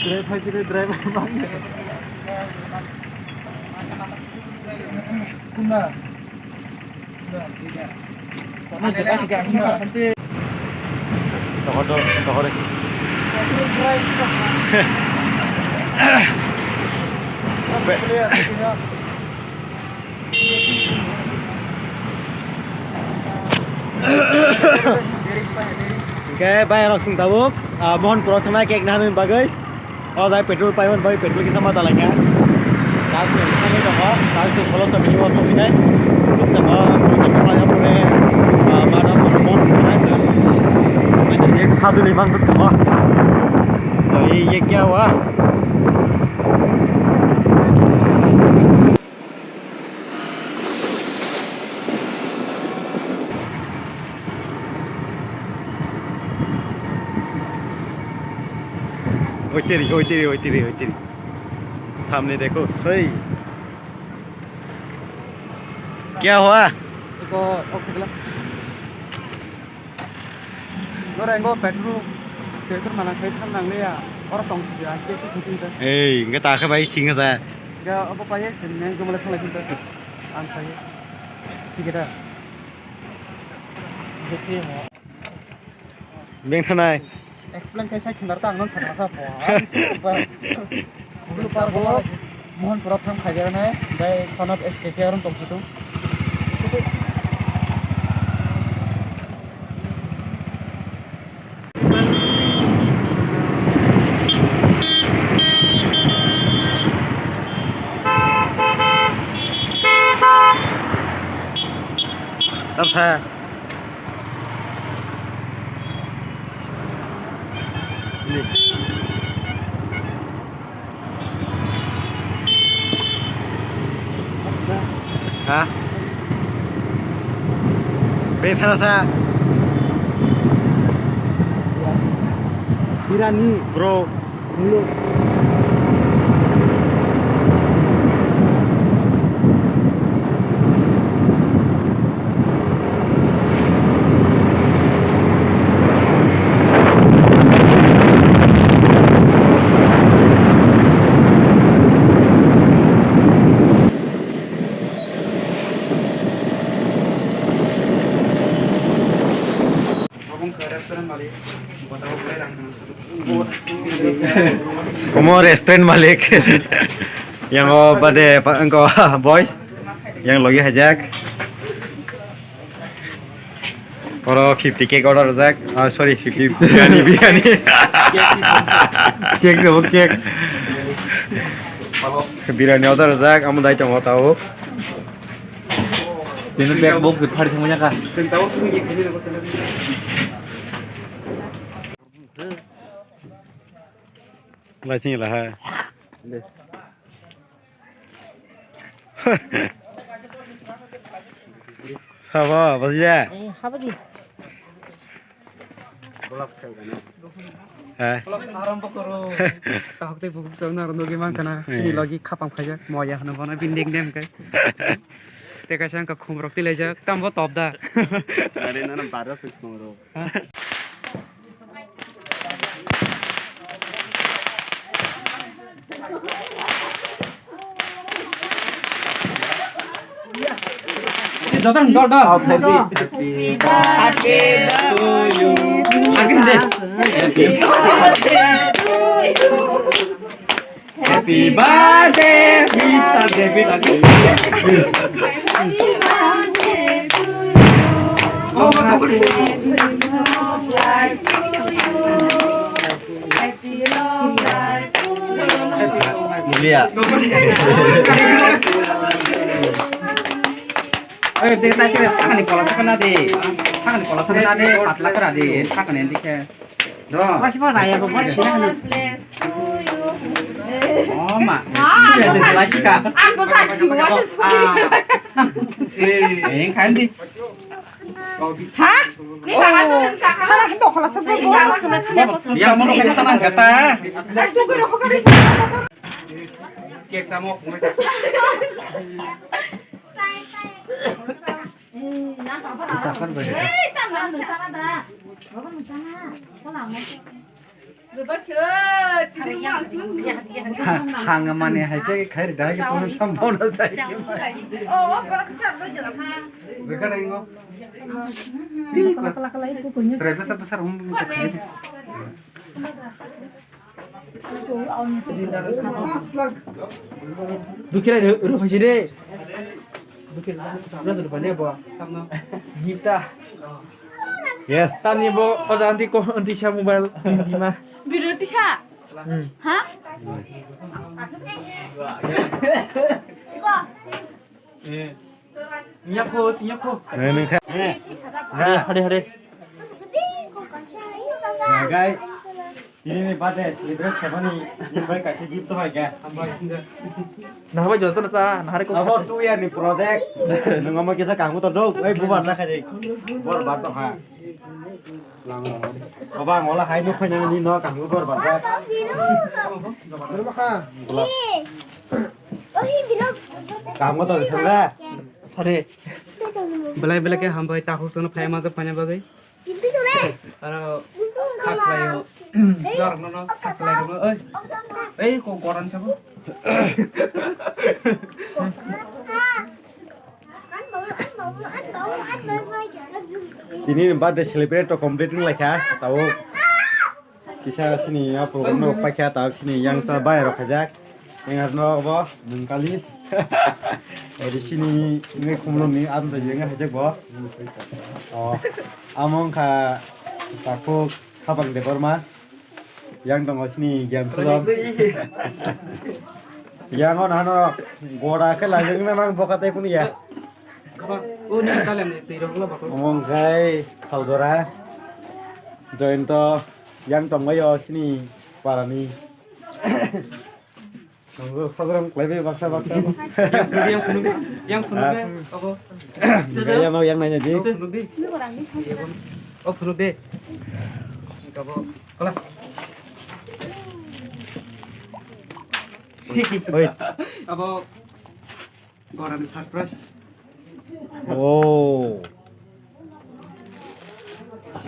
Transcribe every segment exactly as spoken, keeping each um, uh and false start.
Driver, driver. Hingke bai rok sing tabuk, ah, Mohanpuro thangna cake nahani bagwi. O jai petrol paimani bagwi petrol kisa ma dalai kha. Taksong thangwi tongo, taksong kholo tongwi o sogwi nai. Bwskango, bwskango pore, ah, ma da Mohanpuro nai. Haduni mang bwskango. To, ye, ye kya hua? Oi teri, oi teri, oi teri, oi teri. Samne dekho, soi. Kya hua? Eko, ok, khagla. Nora engo petrol, petrol mana khai thang nang le ya. Oro tong si ya, ke ke kuching ta. Ei, enggak tak apa, king sa. Ya, apa pa ye, sen neng jomole thang lai ta. Ang sa ye. Tiga ta. Beng thanai. Explain khe sai khindar ta ang non sakha sa pho. Super. Super bo Mohanpuro thang khaijak nai, bai son of S K K aron tong situ. Tam sa. Ha? Bethara sa. Birani. Bro. Omo restaurant malik. Yang o bade pa-, engko boys. Yang logi hajak. Oro fifty cake order rwjak. Ah, sorry, fifty biryani, biryani. Cake, cake. Biryani order rwjak, amo dai tongo tao. Tini bag bok ke phari thangma jaka. Lai sing la ha. Sabo, bajia. Eh, habadi. Vlog khai gana. Ha? Vlog arambo koro. Kahok tei bubuk chawna aro nogi mankana. Eh. Ni logi khapang phaijak. Moya hano bono binding dem kai. Tei kaisa wngkha khumrok tilaijak. Tambo top da. Are nana barok khumrok. Joto dol dol. Happy birthday to you. Again de. Happy birthday to you. Happy birthday, Mister David. Mulia. Eh, de, tai kira, thani kola sakana de. Thani kola sakana de, patla kara de, thani dikhe. Wasibo raya bo, wasi na hano. Oh, ma. Ah, ano sa, ano sa, ano sa, ano sa. Eh, kandi. Ha? Ni ka ha tu ka ha. Kana hito khala sa. Ya, mo ka ta nang kata. Ai, tu ko ro ko ka ri. Kek samo. Hang mani hai khe khai dai khe tong tham bono sai. Bwkha dai ngo. Trai bwsa bwsa rung khai. Dukira ru ru phai de. Dukira ru ru phai de bo. Gita. Yes. Tani bo oja anti ko anti sa mobile hindi ma. Video tisa. Hmm. Ha? Iko. Eh. Nyakho, nyakho. Eh, nengkha. Eh. Hade, hade, hade. Nagai. Ini ni birthday celebrate khaimani, ini bai kaisa gift to bai kha. Nahabai joto na ta, nahari ko. Abo two year ni project. Nung amo kisa kamu to dok, oi bubar na khaji. Bor bar to ha. Lang lang. Oba ngola hai nuk phai nang ni no kamu bor bar kha. Bula. Kamu to sala. Sare. Belai belai ke hambai ta hosono phai ma ja phai na bagwi. Aro kha khlaio. Jorokno no kha khlairokno, oi. Ei, ko goran sabo. Tini birthday celebrate to complete wng laikha, tao kisa sini ya program no paikha, tao sini yang ta bai rok khajak. Yang arno bo nung kali. Odi sini ngai khumlo ni am to yang hajak bo. Oh, among kha takuk khabang de borma. Yang tongo sini giam sulam. Yang on hano gora khe lajeng na nang boka tai kuni ya. Uni kalem ni twi rok lo bakho. Omong khai saljora. Jointo yang tongo yo sini parani. Nunggu program khlaibai baksa baksa. Yang phunuk, yang phunuk, yang phunuk, Ah. Abo. Yang no yang nanya di. Oh, phunuk di. Oh, phunuk di. Kabo, kola. Oi. Abo, gorani surprise. Oh.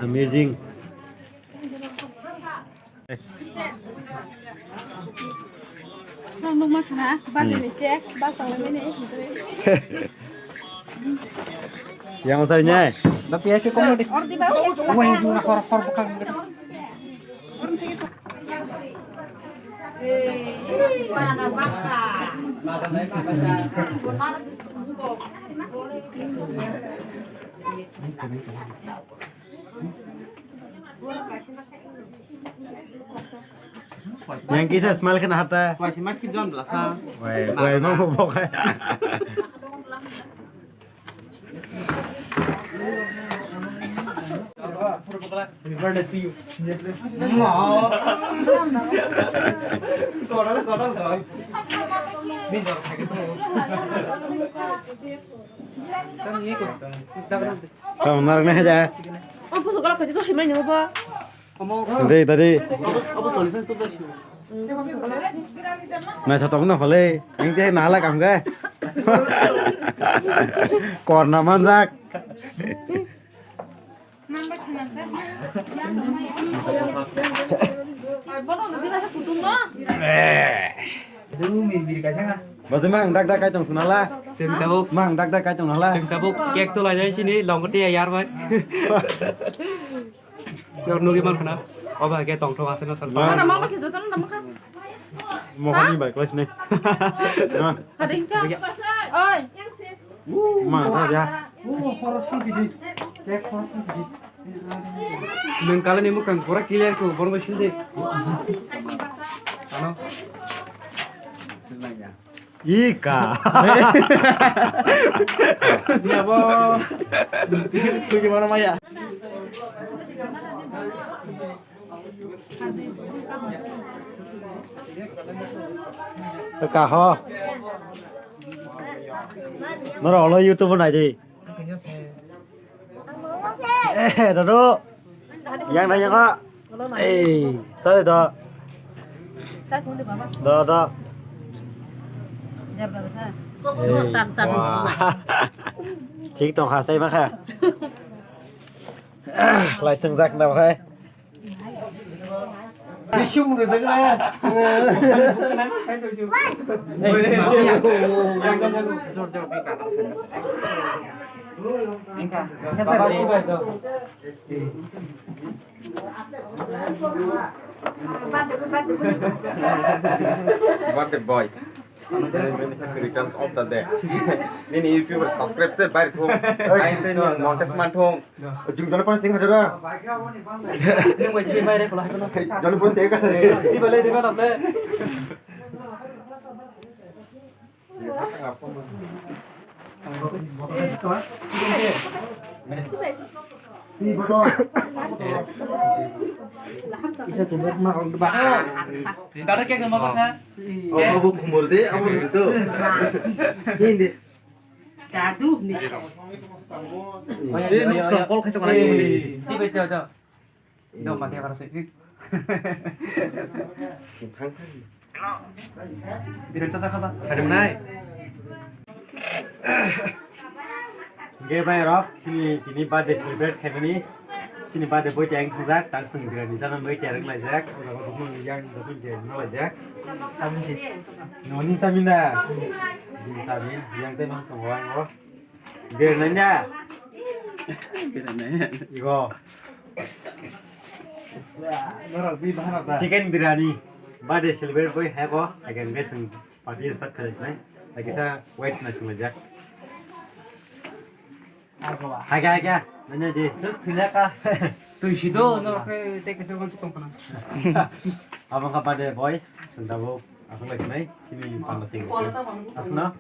Amazing. Nang nukma khna, birthday ni cake, bak tanglaimani. Yang sai nyai. Bak ya ke komo de. Ordi ba. Wah, ini hor hor bakang. Yang kisa smile kena hata. Wai, si mat ki don bla sa. Wai, wai, mau mau kai. Tamo narwknai haja. Dei, dadi. Naithotok no hole. Engte nahalai kaham khe. Korna manjak. Bose mang dak dak kai tong sunala. Sing tabuk. Mang dak dak kai tong nala. Sing tabuk. Cake to lainai sini longkoti ya yar bai. Yor nugi man khana. Oba ke tong thok aseno san. Mana mama ke jotono nama kha? Mohani bai klai sini. Hading ka. Oi. Mang kha ya. Nung kala ni mukang pura clear ko borok bai sindi. Ano. Ika. Ni abo. Tui ke mana maya. Ka ho. Noro olo YouTube nai di. Eh, Dodo. Yang nanya kok. Eh, sorry, Do. Do, Do. Eh, wah. Thik tong kha, sai ma kha. Lai chwngjak na hai. Bising mung jagra. Birthday boy. Returns of the day. Nini YouTuber subscribe te bari thung. Ain te ni montes man thung. Jung jole pon sing hadara. Nung bai jibi bai re kola hadara. Jole pon sing ka sare. Jibi le de ba na ble. Dada kek nama kata? Abo khumur de, abo rito. Ini. Dadu ni. Ini nuk song kol khaito kana ini. Jibai jao jao. Dong mati apa sih? Biran caca kata. Ada menai. Ge bai rok, sini tini birthday celebrate khaimani. Sini birthday boy teng thajak, tak sing biran ni janam boy teng laijak. Oda ko dukun yang dukun ge na laijak. Noni samina. Din samin, yang te mas ko wang ko. Biran nanya. Biran nanya. Igo. Chicken biryani. Birthday celebrate boy hai ko. Again guys, party start khalai nai. Lagi sa wait na sung jak. Hai ga hai ga. Nanya di. Terus thina ka. Tu sido no ke take so kon company. Abang ka birthday boy. Sendabo. Asal lai sinai. Sini pangla ching. Asal na.